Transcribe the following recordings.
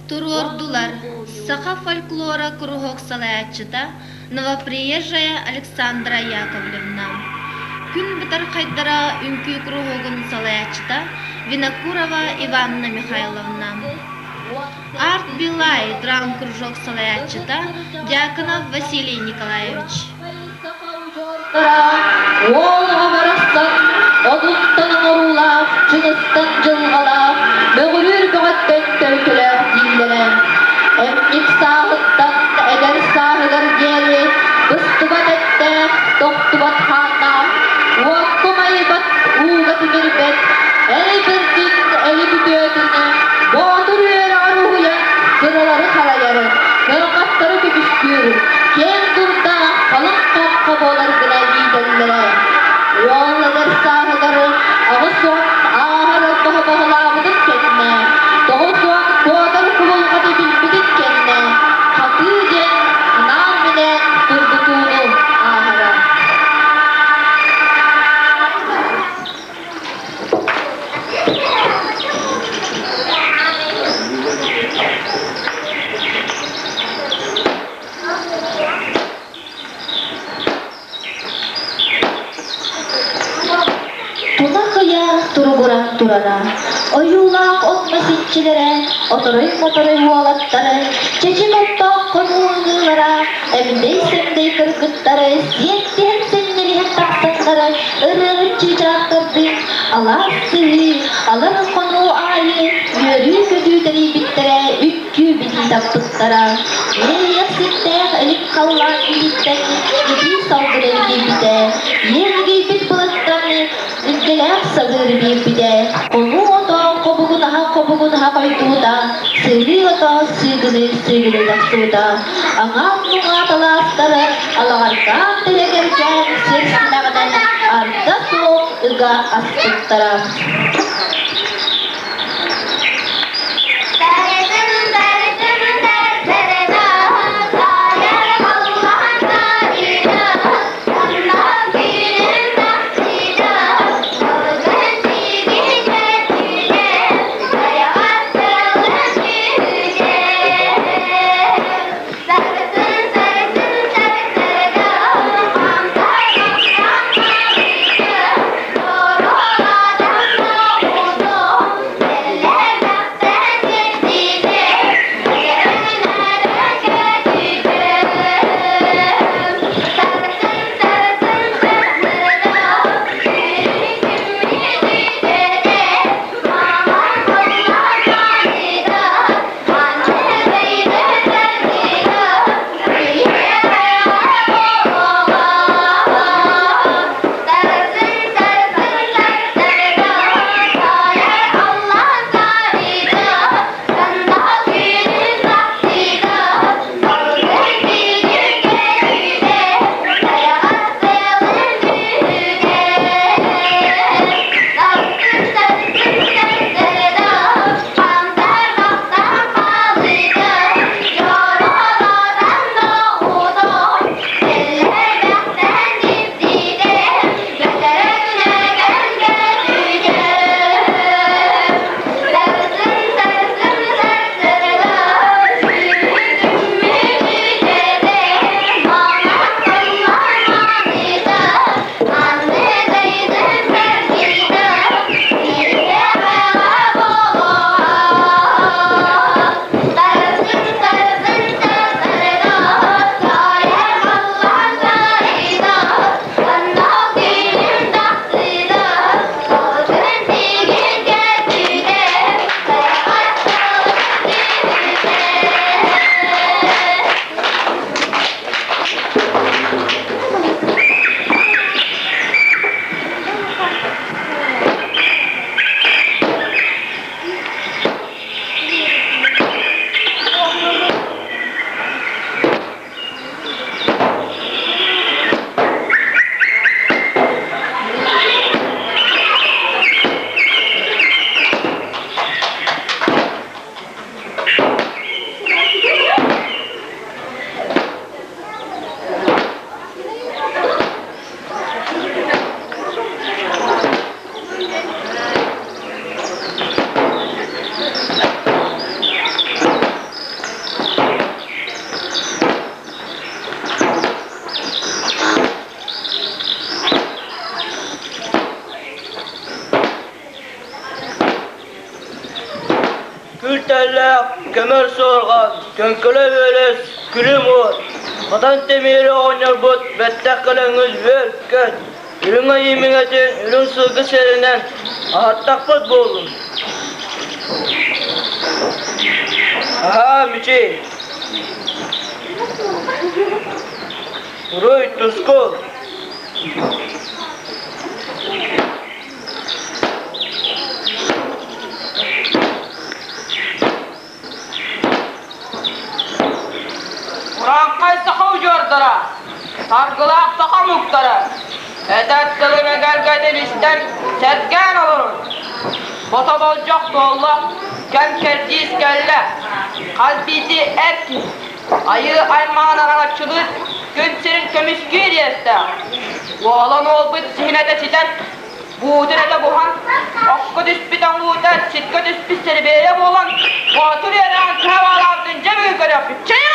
Туруордулар Саха фольклора куруһуок салайааччыта Новоприезжая Александра Яковлевна, Күн бытархайдара үҥкүү куруһуогун салайааччыта Винокурова Иванна Михайловна, Арт Билай драм-кружок салайааччыта Дьяконов Василий Николаевич. Уол оҕо барахсан одуттан оҥоруулаах, чыҥыстан дьылҕалаах, мөҕүрүүр бөҕөттөн төлкөлөөх дииллэрэ. Эмньик сааһыттан эдэр сааһыгар диэри быстыбат эттээх, тохтубат хааннаах, уокка умайбат, ууга тимирбэт, эрэй бэрдин, эли күтүөтүн, боотур үөрэҕэр уһуйан кыралары харайар, кыамматтары көмүскүүр, киэҥ дурдаах, халыҥ хахха буолар гына иитэллэрэ. Уол эдэр сааһыгар 80 ааһар албаһы баһылаабытын кэннэ, 90 куотар кубулҕаты билбитин кэннэ, хатыы диэн анаан-минээн тургутууну ааһара. Тунах ыйа туругуран турара, ойуулаах от-мас иччилэрэ, оторой-моторой уолаттары, чэчик оттоох хонуу ыҥыылара, эмдэй-сэмдэй кыргыттары сиэттиһэн сэнньэлиһэн тахсаннары ырыаһыт чыычаахтардыын алаас сыһыы, алар хонуу аайы үөрүү-көтүү тэрийбиттэрэ үккүү битии таппыттара. Иэйиэхситтээх илик халлаан иһиттэн итии салгын эргийбитэ, иэҕигийбит былыттан илгэлээх сабыыр биэрбитэ, хонуу ото хобугунаһа хобугунаһа хойдубута, сыһыы ото сыыгыныы сыыгыныы тахсыбыта, аҥаат-муҥаат алаастары алаҕардаан тэлэгэргээн сир симэҕинэн арда суох ыга аспыттара. Күлтэллээх, көмөр суорҕан, көҥкөлө үөлэс, күлүм уот, Хатан тимири оҕонньорбут бэттэх кэлэҥҥит үөр-көт, үрүҥ айыы миҥэтин үрүҥ сылгы сиэринэн аһаттахпыт буоллун. Аһаа, Мичий! Уруй, тускул! Урааҥхай саха удьуордара, саргылаах саха омуктара, этэр тылын эгэлгэтин истэн, сэргээн олорун. Бото болдьох туолла, кэм кэрдиис кэллэ. Хас биирдии эр киһи айыы аймаҕын араҥаччылыыр күн сирин көмүскүүр иэстээх. Уолан уолбут сиһин этэ ситэн, буутун этэ буһан, окко түспүт оҥуута сиргэ түспүт сэрибиэйэ буолан, боотур үөрэҕин кыһабаалаабытын дьэ бүгүн көрүөхпүт. Чэйиҥ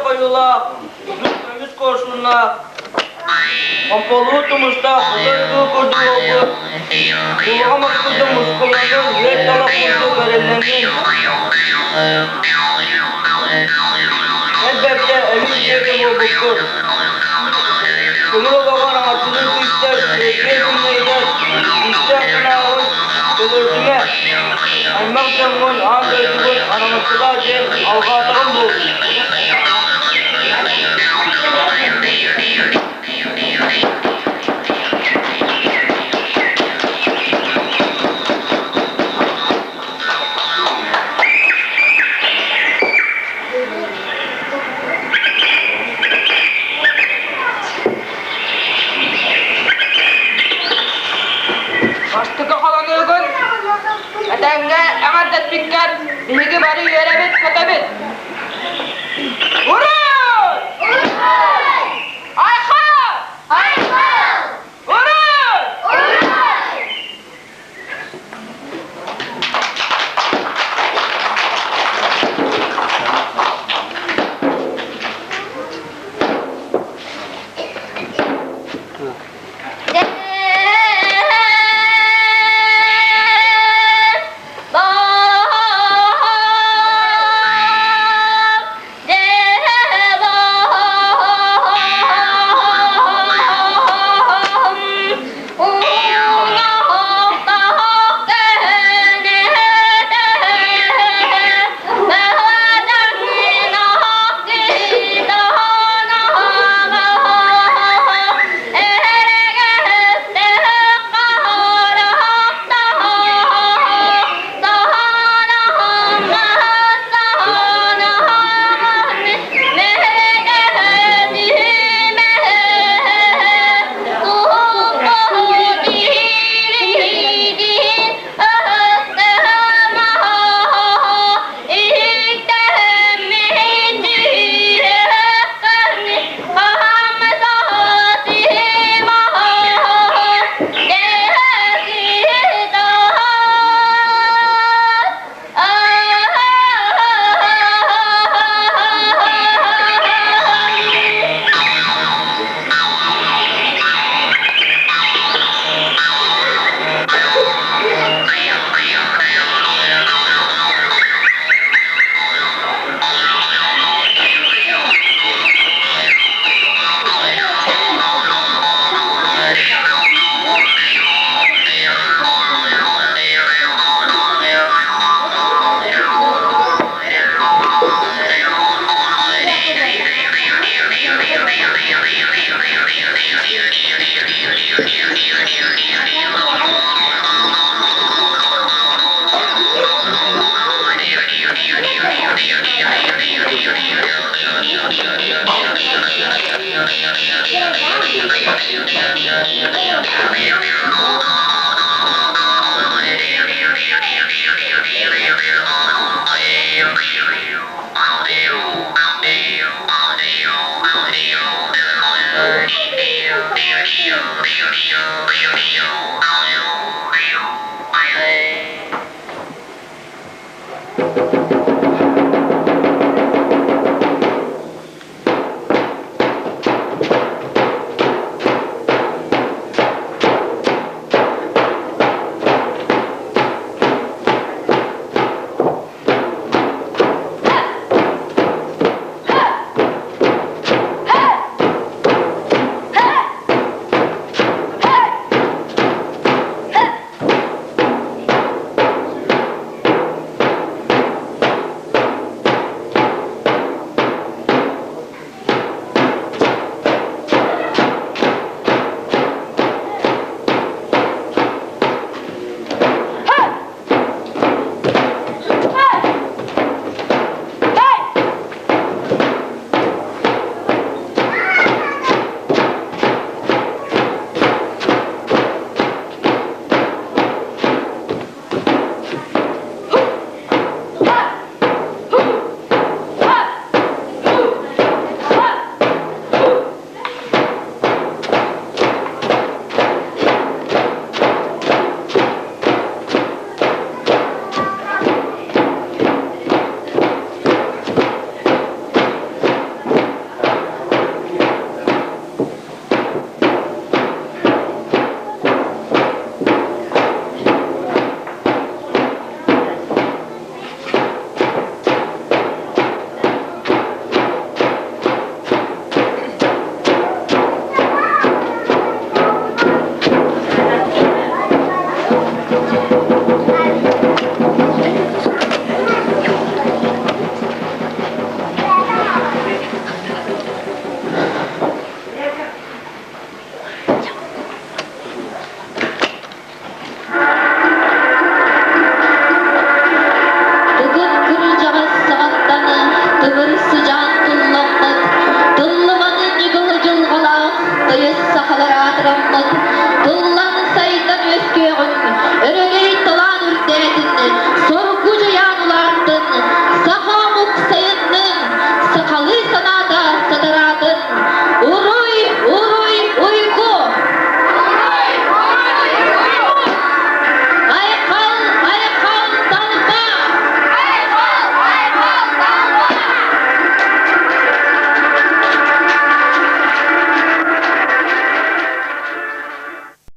ойуулаах, узун көмүс куорсуннаах, Хомполуу тумустаах отой кыы курдук уолбут, дулҕа мас курдук мускулланан, үөт талах курдук эрэллэннин. Эр бэртэ өлүү дьиэтэ буолбуккун. Көҥүл олоҕор аҥардылыы күүстэр, үөскүө күннэйдэр, күүстээх санааҕын төлөрдүмэ, аймах дьоҥҥун аан дойдугун араҥаччылаа диэн алҕаатаҕым буоллун. Бастакы холонуугун этэҥҥэ эҕэрдэспиккэр биһиги бары үөрэбит-көтөбүт. Уруй! Айхал! Уруй!